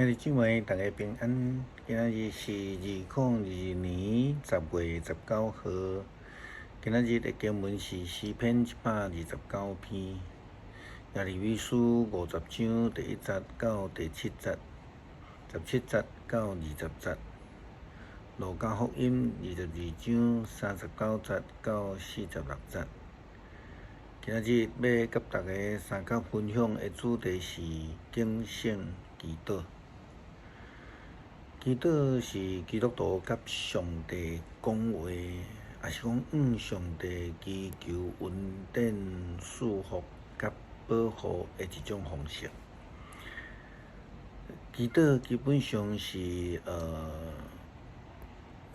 兄弟姊妹，逐家平安。今仔日是2022年10月19號。今仔日的經文是詩篇129篇，耶利米書50章第1節到第7節，17節到20節，路加福音22章39節到46節。今仔日欲佮大家相佮分享的主題是警醒祈禱。祈禱是基督徒佮上帝講話，抑是講向上帝祈求恩典、賜福佮保護的一種方式。祈禱基本上是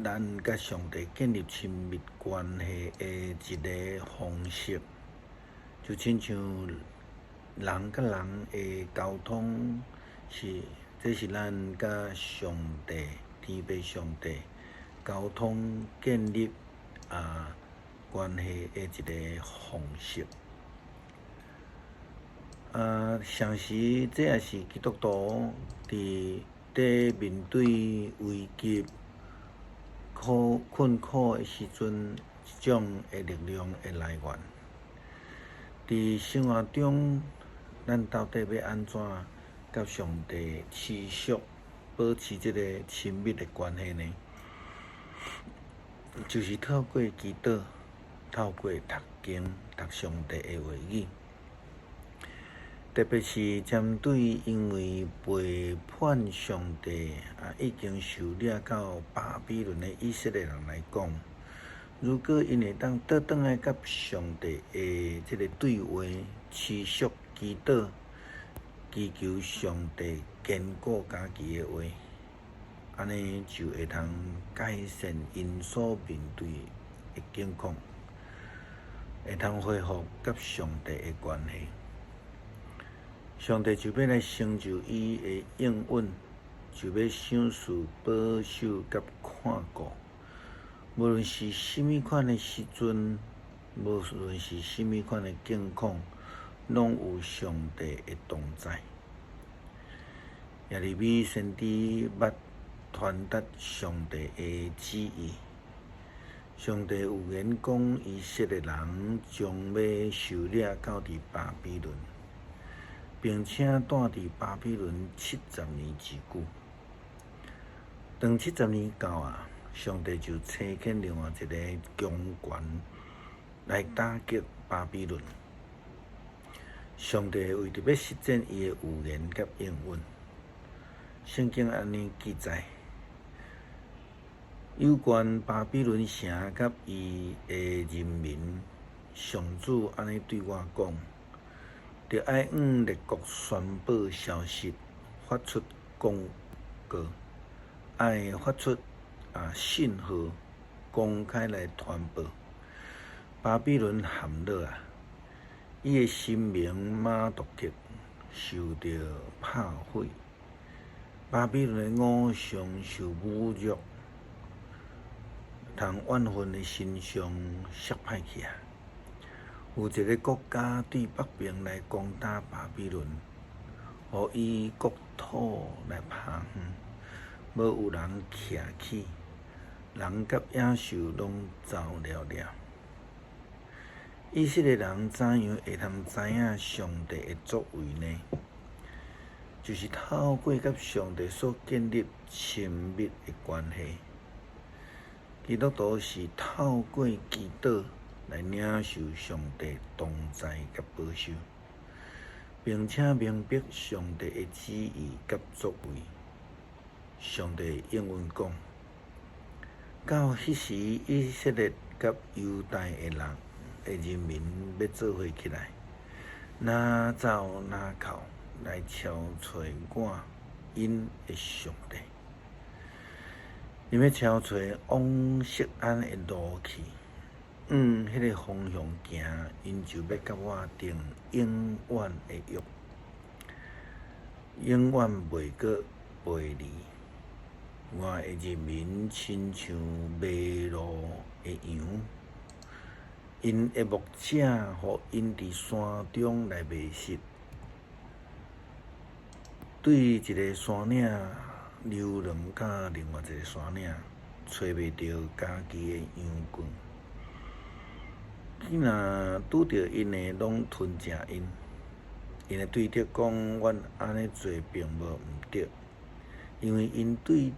咱佮上帝建立親密關係的一个方式，就親像人佮人的溝通是。這是咱佮上帝、天父上帝溝通建立關係的一个方式。同時這也是基督徒佇咧面對危急、苦困苦的時陣，一種的力量的來源。佇生活中，咱到底欲按怎佮上帝持續保持這个親密的關係呢？就是透過祈禱，透過讀經、讀上帝的話語，特別是針對因為背叛上帝已經受掠到巴比倫的以色列人來講，如果𪜶會當倒轉來佮上帝的這个對話，持續祈禱，祈求上帝堅固家己的話，按呢就會通改善𪜶所面對的境況，會通恢復佮上帝的關係。上帝就欲來成就伊的應允，就欲賞賜保守佮看顧。無論是啥物款的時陣，無論是啥物款的境況，攏有上帝的同在。耶利米先知捌傳達上帝的旨意。上帝預言講，以色列人將欲受掠到佇巴比倫，並且蹛佇巴比倫七十年之久。當七十年到啊，上帝就差遣另外一个強權來打擊巴比倫。上帝為著欲實踐伊的預言佮應允，聖經按呢記載：有關巴比倫城佮伊的人民，上主按呢對我講：著愛向列國宣布消息，發出公告，愛發出信號，公開來傳報。巴比倫陷落啊！伊的神明瑪獨克受著拍毀，巴比倫的偶像受侮辱，通怨恨的神像摔歹去啊！有一个國家對北邊來攻打巴比倫，予伊國土來拋荒，無有人徛起，人佮野獸攏走了了。以色列人怎樣會通知影上帝的作為呢？就是透過佮上帝所建立親密的關係。基督徒是透過祈禱來領受上帝同在佮保守，並且明白上帝的旨意佮作為。上帝應允講，到彼時以色列佮猶大的人的人民欲做伙起來，若走若靠來朝揣我𪜶的上帝，𪜶欲朝揣往錫安的路去，向彼个方向行，𪜶就欲佮我訂永遠的約，永遠袂閣背離。我的人民親像迷路的羊。𪜶的牧者，予𪜶佇山中來迷失。對一个山嶺流浪到另外一个山嶺，揣袂著家己的羊群，既若拄著𪜶的，攏吞食𪜶。𪜶會對著講，阮按呢做並無毋對，因為𪜶對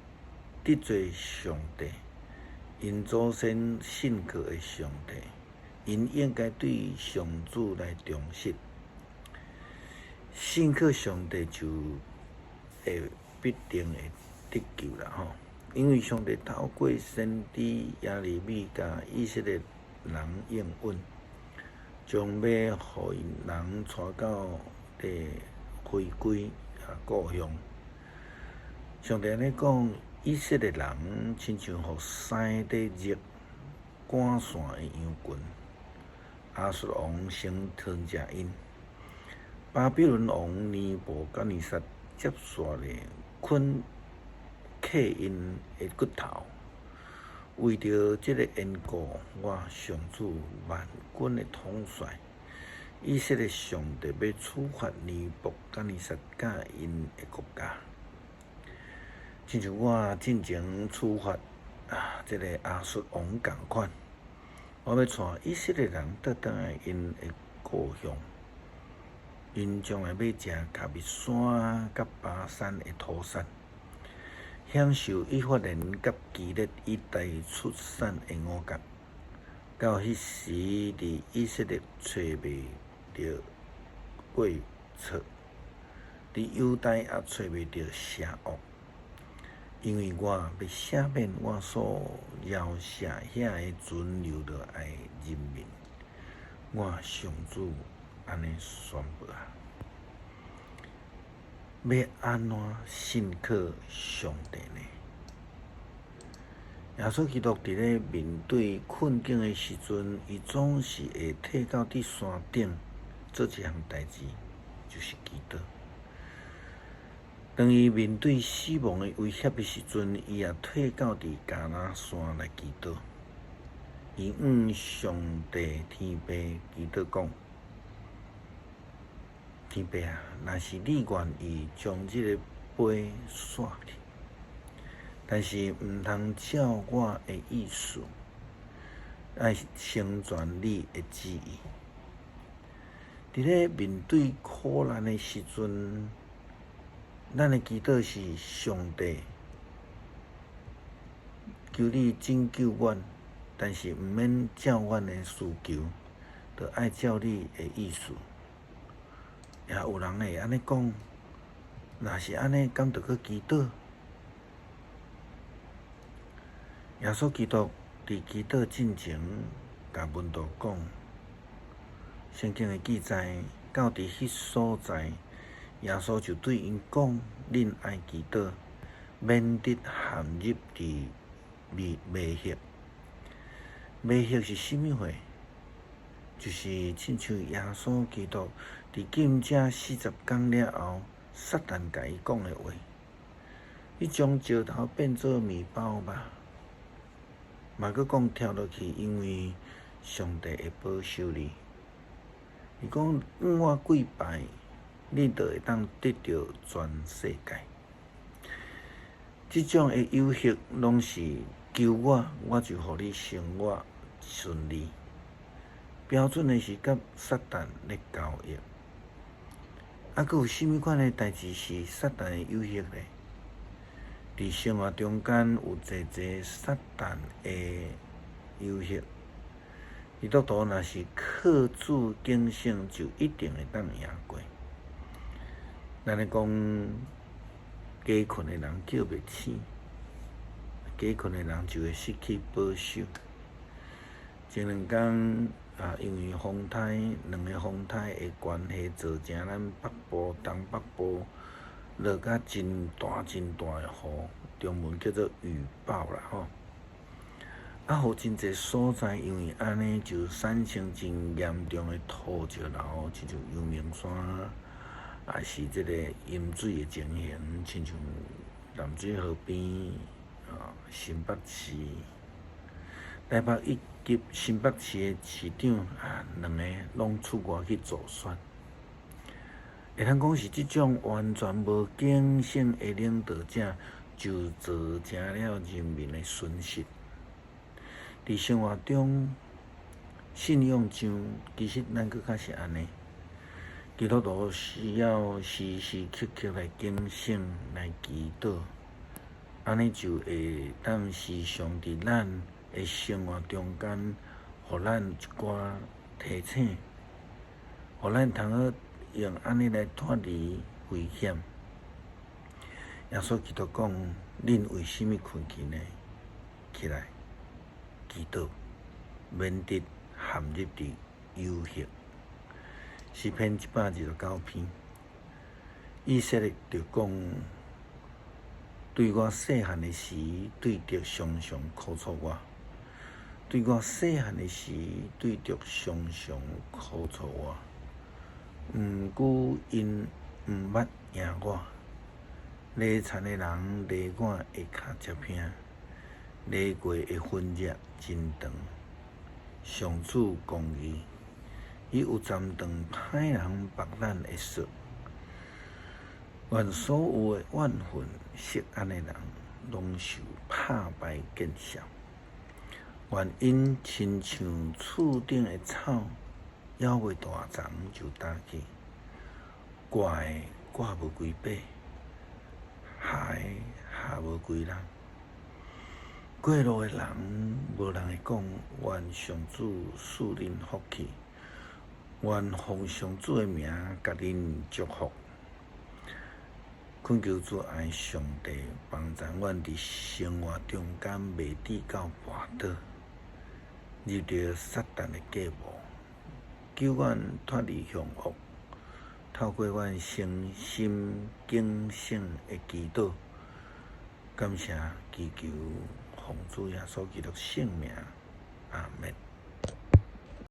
得罪上帝，𪜶祖先信靠的上帝，𪜶應該對上主來忠實。信靠上帝就會必定會得救啦吼！因為上帝透過先知耶利米共以色列人應允，將欲予𪜶人帶到佇回歸故鄉。上帝按呢講，以色列人親像予獅佇日趕散的羊群，亞述王先吞食𪜶，巴比倫王尼布甲尼撒接續咧啃客𪜶的骨頭。為著這个緣故，我上主萬軍的統帥，以色列上帝欲處罰尼布甲尼撒佮𪜶的國家，親像我進前處罰這个亞述王仝款，我欲帶以色列人倒轉來𪜶的故鄉，𪜶將來欲食迦密山佮巴珊的土產，享受以法蓮佮基列一帶出產的五穀。到彼時，佇以色列揣袂著過錯，佇猶大也揣袂著邪惡，因為我欲赦免我所饒赦遐个存留落來的人民。我上主按呢宣布啊！欲按怎信靠上帝呢？耶穌基督佇咧面對困境的時陣，伊總是會退到佇山頂做一項代誌，就是祈禱。當伊面對死亡的威脅的時陣，伊也退到佇迦拿山來祈禱。伊向上帝天父祈禱講：天父啊，若是你願意將這个杯煞去，但是毋通照我的意思，愛成全你的旨意。佇咧面對苦難的時陣，咱的祈禱是上帝，求你拯救阮，但是毋免照阮的需求，著愛照你的意思。也有人會按呢講，若是按呢，敢著閣祈禱？耶穌基督佇祈禱進前，共門徒講，聖經的記載，到佇彼所在，耶穌就對𪜶講：恁愛祈禱，免得陷入佇迷迷惑。迷惑是啥物貨？就是親像耶穌基督佇禁食40工了後，撒旦共伊講的話：你將石頭變做麵包吧。嘛閣講跳落去，因為上帝會保守你。伊講向我跪拜，你就會當得著全世界。這種的誘惑攏是求我，我就予你生活順利。標準的是佮撒旦咧交易。啊，閣有啥物款的代誌是撒旦的誘惑呢？佇生活中間有濟濟撒旦的誘惑。基督徒若是靠主警醒，就一定會當贏過。咱咧講，假睏的人叫袂醒，假睏的人就會失去保守。前兩工啊，因為風颱，兩个風颱的關係，造成咱北部、東北部落甲真大真大的雨，中文叫做雨暴啦吼。啊，予真濟所在，因為按呢就產生真嚴重的土石流，親像陽明山，抑是這个淹水的情形，親像淡水河邊啊、新北市、台北以及新北市的市長啊，兩个攏出外去助選。會通講是這種完全無警醒的領導者，就造成了人民的損失。佇生活中，信仰上，其實咱閣較是按呢。基督徒需要時時刻刻來警醒、來祈禱，按呢就會當時常佇咱的生活中間，予咱一寡提醒，予咱通好用按呢來脫離危險。耶穌基督講：恁為啥物睏去呢？起來，祈禱，免得陷入佇誘惑。詩篇129篇，以色列就講：對我細漢的時，對敵常常苦楚我；對我細漢的時，對敵常常苦楚我。毋過𪜶毋捌贏我，犁田的人犁我的跤跡坪，犁過的痕跡真長。上主公義，伊有斬斷歹人縛咱的索，願所有的怨恨錫安的人，攏受拍敗見笑。願𪜶親像厝頂的草，猶未大叢就焦去，割的割無幾把，下的下無幾籠。過路的人，無人會講，願上主賜恁福氣，願奉上主的名共恁祝福。懇求主愛上帝幫助阮佇生活中間袂致到跋倒，入著撒旦的計謀，救阮脫離凶惡。透過阮誠心警醒的祈禱，感謝祈求奉主耶穌基督聖名，阿門。